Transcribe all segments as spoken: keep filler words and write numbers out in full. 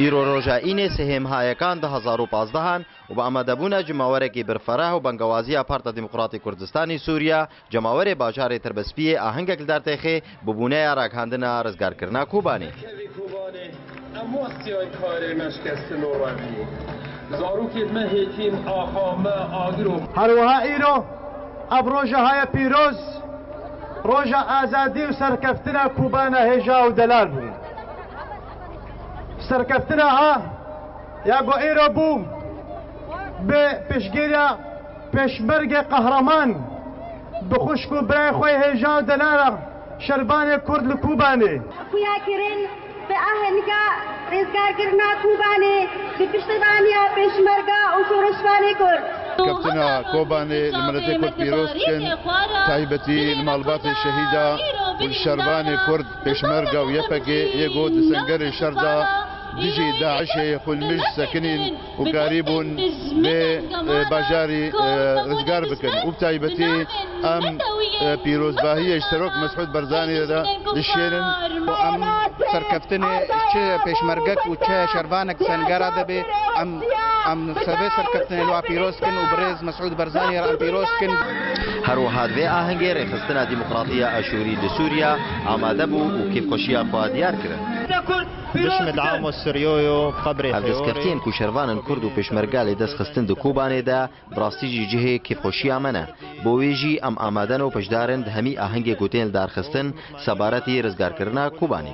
Îro roja Înê sihêmha yekan du hezar û pazdehan û bi amadebûna cimawerekî birfereh û bengewaziya Parta Demokratî Kurdistanî Sûriye, cemawerê bajarê Tirbespiyê ahengek li dertexê bi bûneya ragihandina rizgarkirina Kobanê. Kevî Kobanê, em westiyayî karê me şikestin û revî. Zarokêd me hêtîm, axa me, agir û Her wiha îro ev roja haya pîroz, roja azadî û serkeftina Kobana hêja û delal bû. Serkeftina ha ya ku îro bû bi piştgiriya pêşmergê qehreman, bi xwişk û birayê xwe hêja û delala şervanê Kurd li Kobanê. Xuya kirin bi ahenga rizgarkirina Kobanê bi piştevaniya pêşmerga û şoreşvanê Kurd. Keftina Kobanê li miletê Kurd pîroz dikin, taybetî li malbatê şehîda û li şervanê Kurd, pêşmerga û Y P G yê ku di sengerê şer de dijî DAIŞê xwe li mij sekinîn û karîbûn vê, e, bajarî, e, rizgar bikin û bi taybetî em, e, pîrozbahiyê ji Serok Mesûd Barzanî re dişêrin. Em serkeftinê çi pêşmergek û çi şervanek sengera de bê, em, em ser vê serkeftinê li wa pîroz kin û birêz Mesûd Barzanî re em pîroz kin. Her wiha di vê ahengê rêxistina Demokratiya Aşûrî li Sûriye amade bû û kêfxweşiya xwe diyar kirin. Bişmit amo siriyoyo qebrê Ev destkeftiyên ku şervanên Kurd û pêşmerga lê dest xistin di Kobanê de, bi rastî jî cihê kêfxweşiya me ne. Bo wê jî em amade ne û beşdar in di hemî ahengê ku tên li dar xistin sebaretî rizgarkirina Kobanê.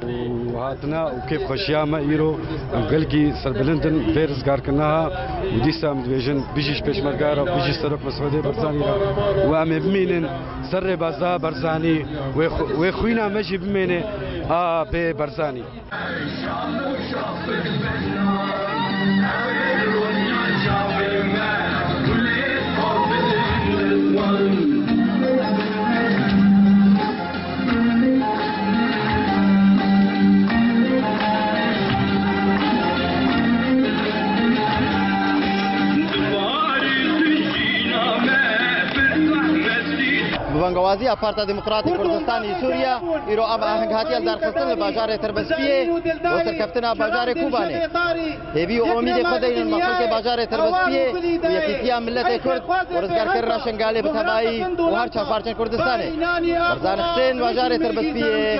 Û hatina û kêfxweşiya me îro, em gelkî serbilind in vê rizgarkirina ha û dîsa em dibêjin bijî ji pêşmerga re, bijî Serok Mesûdê Barzanî re û em ê bimînin ser rêbaza Barzanî, wê xu-, wê xwîna me jî bimêne a bê Barzanî. Bi bangewaziya Parta Demokratî Kurdistanî Sûriye, îro ev aheng hatiye lidarxistin li bajarê Tirbespiyê. Bo serkeftina bajarê Kobanê, hêvî û omîdê xwe deynin me xelkê bajarê Tirbespiyê û yekîtiya miletê Kurd û rizgarkirina Şengalê bi tevayî û her çar parçên Kurdistanê. Barzan Xisên, bajarê Tirbespiyê,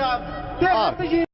Ark.